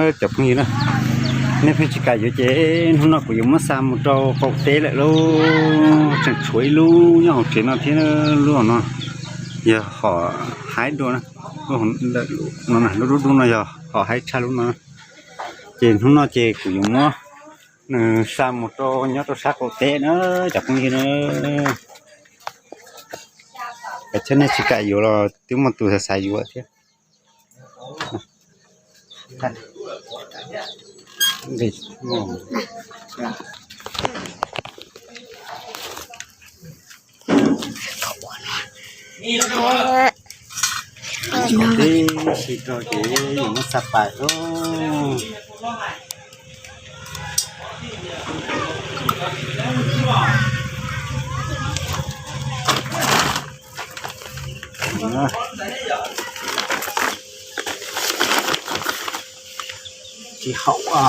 Cov phooj ywg na, nej pheej tsis kam yuav ces hnub no kuv yuav muab xa mus rau qaum teb lawm lauj. Tseem tshuav ib lub nyob hauv tsev no thiab, lub no yog hom haib dua na, lub dub dub no yog hom haib tshaj lub no. Ces hnub no ces kuv yuav muab nws xa mus rau nyob rau sab qaum teb na, cov phooj ywg na. Ces nej tsis kam yuav los twb muaj tus xav xav yuav thiab. Tib si rau ces yuav muab xa pais lauj. Tsis haum a.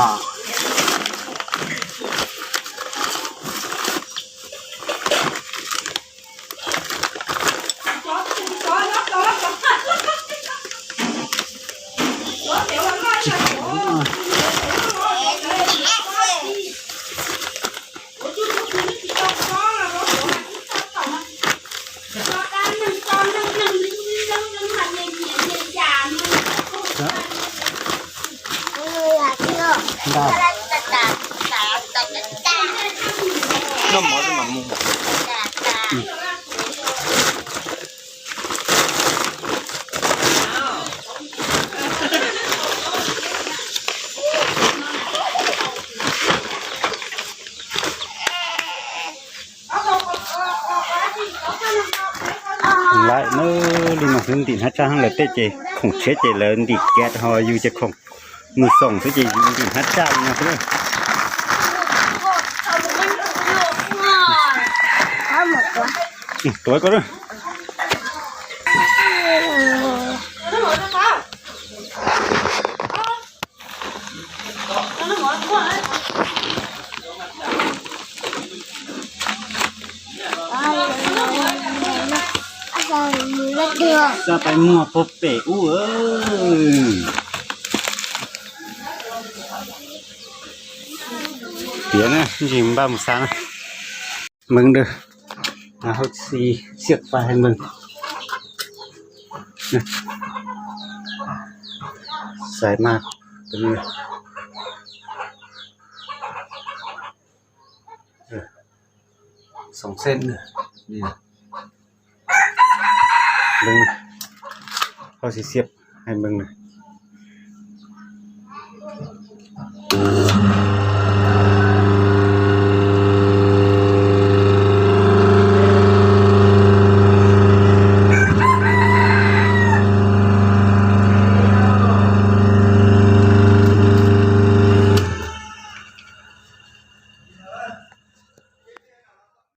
Lawm na, li no xwb ntim hnab tsaj lawv tej ces khoom tshiab ces lawv ntim kiag ho yus ces khoom mus xoom xwb ces yus ntim hnab tsaj li no xwb. Tuav koj. Xa pais muag puag pem ub. Tiav na, ntsis npaj mus xa na. Npeeg dawb, hauv txi xiab pais npeeg. Xaiv mas, xoom xeb, hauv txi xiab pais npeeg na.